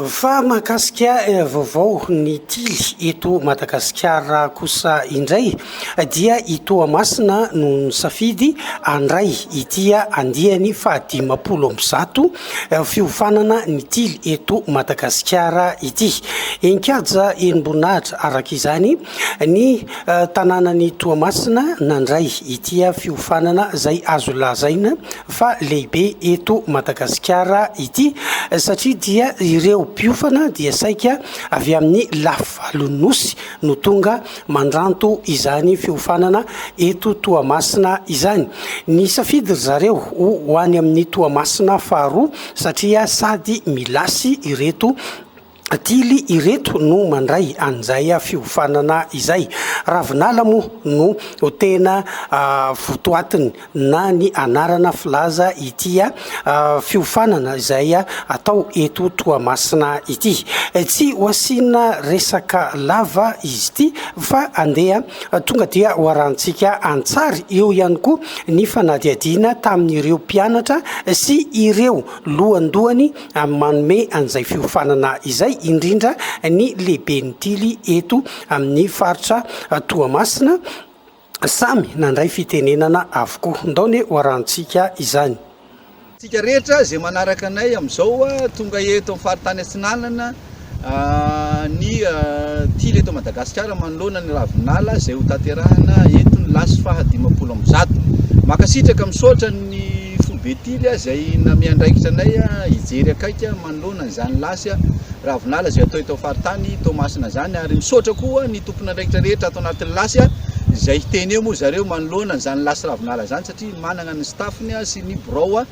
Fa mahakasika vaovao ny tily eto Madagasikara kosa indray dia i Toamasina no nisafidy handray ity andiany faha-150 fiofanana ny tily eto Madagasikara ity. Enkaja henim-boninahitra araka izany ny tanànan'i Toamasina nandray ity fiofanana izay azo lazaina fa lehibe eto Madagasikara ity satria dia ireo mpiofana dia saika avy amin'ny lafivalon'ny Nosy no tonga mandranto izany fiofanana eto Toamasina izany. Nisafidy ry zareo ho any amin'ny Toamasina faharoa satria sady milasy ireto Tily ireto no mandray an'izay fiofanana izay. Ravinala moa no tena votoatiny na ny anarana filaza ity fiofanana izay atao eto Toamasina ity. Tsy ho asiana resaka lava izy ity fa andeha tonga dia ho arahantsika an-tsary eo ihany koa ny fanadihadiana tamin'ireo mpianatra sy ireo lohandohany amin'ny manome an'izay fiofanana izay, indrindra ny lehiben'ny Tily eto amin'ny faritra Toamasina, samy nandray fitenenana avokoa. Ndao anie ho arahantsika izany. Tsika rehetra izay manaraka anay amin'izao tonga eto amin'ny faritany Atsinanana ny Tily eto Madagasikara manoloana ny Ravinala izay ho tanterahina eto ny lasy faha 150. Mankasitraka misaotra ny Foibe Tily izay namiandraikitra anay hijery akaiky manoloana an'izany lasy Ravinala izay atao eto faritany Toamasina izany ary misaotra koa ny tompon'andraikitra rehetra ato anatin'ny lasy izay hiteny eo moa zareo manoloana an'izany lasy Ravinala izany satria manana ny staff-ny sy ny birao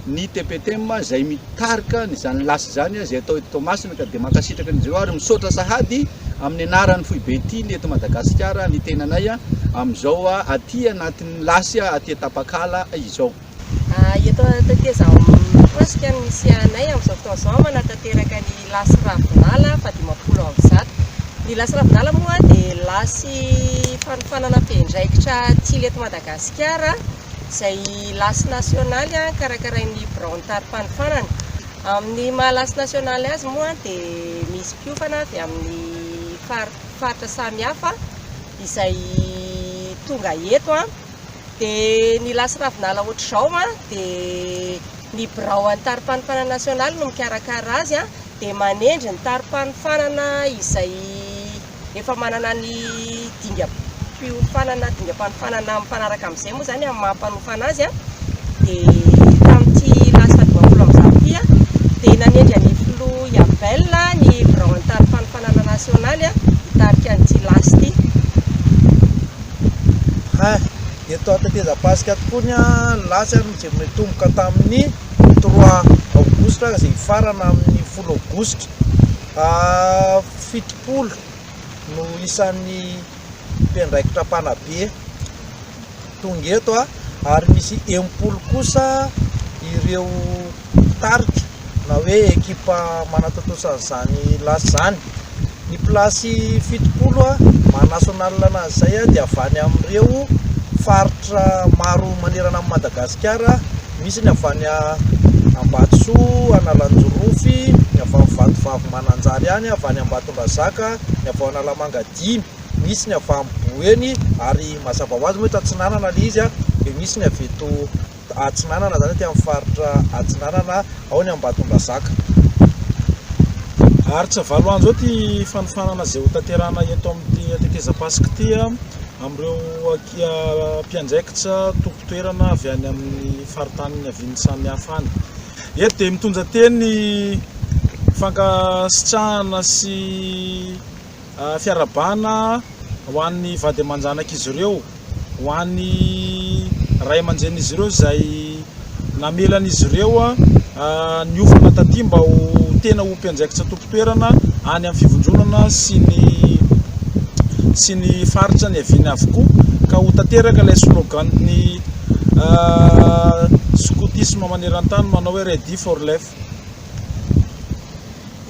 ny TPTM izay mitarika an'izany lasy izany izay atao eto Toamasina ka dia mankasitraka an'izy ireo ary misaotra sahady amin'ny anaran'ny foibe Tily eto Madagasikara ny tenanay amin'izao aty anatin'ny lasy aty Tapakala izao. Eto Antetezampoasika no misy anay amin'izao fotoana izao manatanteraka ny lasy Ravinala faha 150. Ny lasy Ravinala moa dia lasy fanofanana mpiandraikitra Tily eto Madagasikara izay lasy nasionaly karakarain'ny biraon'ny tari-panofanana. Amin'ny maha lasy nasionaly azy moa dia misy mpiofana avy amin'ny faritra samihafa izay tonga eto. Dia ny lasy ravinala ohatr'izao dia ny biraon'ny tari-panofanana nasionaly no mikarakara azy dia manendry ny tari-panofanana izay efa manana ny dingam-piofanana, dingam-panofanana mifanaraka amin'izay moa izany amin'ny maha mpanofana azy dia tamin'ity lasa 150 ity dia nanendry an'i Filoha Yabel ny biraon'ny tari-panofanana nasionaly hitarika an'ity lasy ity. Hein, eto Antetezapasika tokoa ny lasy ary izay nitomboka tamin'ny trois aogositra izay hifarana amin'ny folo aogositra. 70 no isan'ny mpiandraikitra mpanabe tonga eto ary misy 60 kosa ireo mpitarika na hoe ekipa manatontosa an'izany lasy izany. Ny pilasy 70 maha national anazy izay dia avy any amin'ireo faritra maro manerana an'i Madagasikara. Misy ny avy any Ambatosoa, Analanjirofo, ny avy any Vatovavy Mananjary any, avy any Ambatondrazaka, ny avy ao Analamanga dimy, misy ny avy any Boeny ary mazava ho azy moa eto Atsinanana ilay izy dia misy ny avy eto Atsinanana izany aty amin'ny faritra Atsinanana ao ny Ambatondrazaka. Haharitra valo andro eo ity fanofanana izay hotanterahina eto amin'ity tetezam-pasika ity amin'ireo mpiandraikitra tompon-toerana avy any amin'ny faritany niaviany samihafa any. Eto dia mitondra teny fankasitrahana sy fiarahabana ho an'ny vady aman-janak'izy ireo. ho an'ny ray aman-drenin'izy ireo izay namela an'izy ireo niofana taty mba ho tena ho mpiandraikitra tompon-toerana any amin'ny fivondronana sy ny sy ny faritra niaviany avokoa ka ho tanteraka ilay slogan-ny skotisma maneran-tany manao hoe ready for life.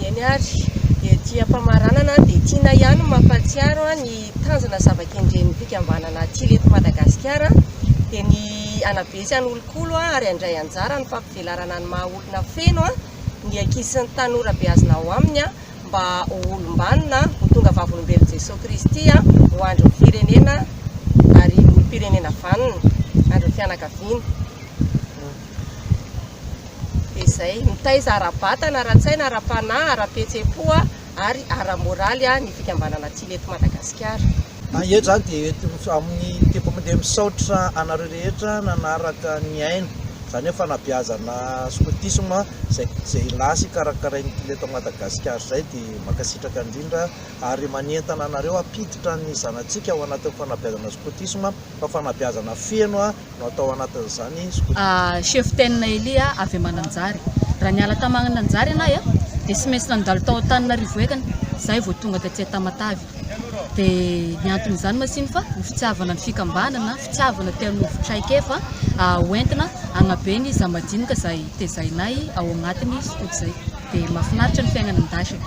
Eny ary, ety am-pamaranana dia tiana ihany ny mampahatsiaro ny tanjona zava-kendren'ny fikambanana Tily eto Madagasikara dia ny hanabe sy hanolokolo ary handray anjara amin'ny fampivelarana ny maha olona feno. ny ankizy sy ny tanora beazina ao aminy mba ho olom-banona, ho tonga vavolombelon'i Jesoa Kristy, ho andrin'ny firenena ary olom-pirenena vanona, andrin'ny fianakaviana. Dia izay, mitaiza ara-batana, ara-tsaina, ara-panahy, ara-pihetseham-po ary ara-moraly ny fikambanana Tily eto Madagasikara. Eto izany dia eto amin'ny tempo mandeha misaotra anareo rehetra nanaraka nihaino izany hoe fanabeazana skotisma izay izay lasy karakarain'ny Tily eto Madagasikara izay dia mankasitraka indrindra ary manentana anareo hampiditra ny zanatsika ao anatin'ny fanabeazana skotisma fa fanabeazana feno no atao anatin'izany skotisma. Chef Ten Elia avy Mananjary. Raha niala ta Mananjary anay dia tsy maintsy nandalo tao Antananarivo ekany zahay vao tonga taty Tamatave. Dia ny anton'izany masiny fa ny fitiavana ny fikambanana, fitiavana te hanovo traikefa hoentina hanabe ny zamadinika izay tezainay ao agnatiny skoto izay. Dia mahafinaritra ny fiainana an-dasy.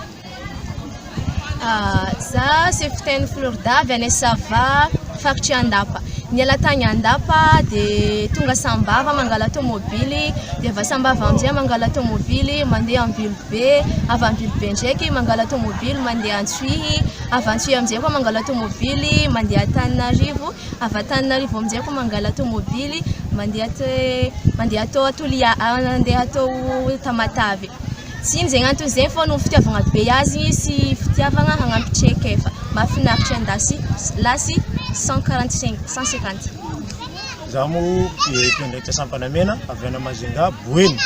Za sefoteny Florida avy any Sava faritry Andapa. Niala tagny Andapa de tonga Sambava mangala tômôbily de avy Sambava amizay mangala tômôbily mandeha Ambilobe, avy Ambilobe ndraiky mangala tômôbily mandeha Antsohihy, avy Antsohihy amizay koa mangala tômôbily mandeha Antananarivo, avy Antananarivo amizay koa mangala tômôbily mandeha mandeha atao Toliara mandeha atao Tamatave. Tsy ino zegny antony zegny fô noho fitiavagna be azy sy fitiavagna hagnampy traikefa. Mahafinaritra andasy lasy 145 150. Za moa mpiandraikitra sampana mena avy any Majunga Boeny.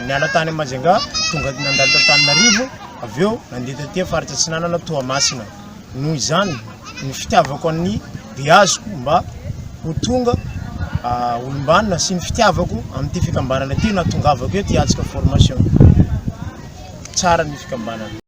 Niala tany Majunga tonga nandalo t'Antananarivo avy eo nandeha taty faritra Atsinanana Toamasina. Noho izany ny fitiavako an'ny beaziko mba ho tonga olom-banona sy ny fitiavako amin'ity fikambanana ity no nahatongavako eto hiatrika formation. Tsara ny fikambanana.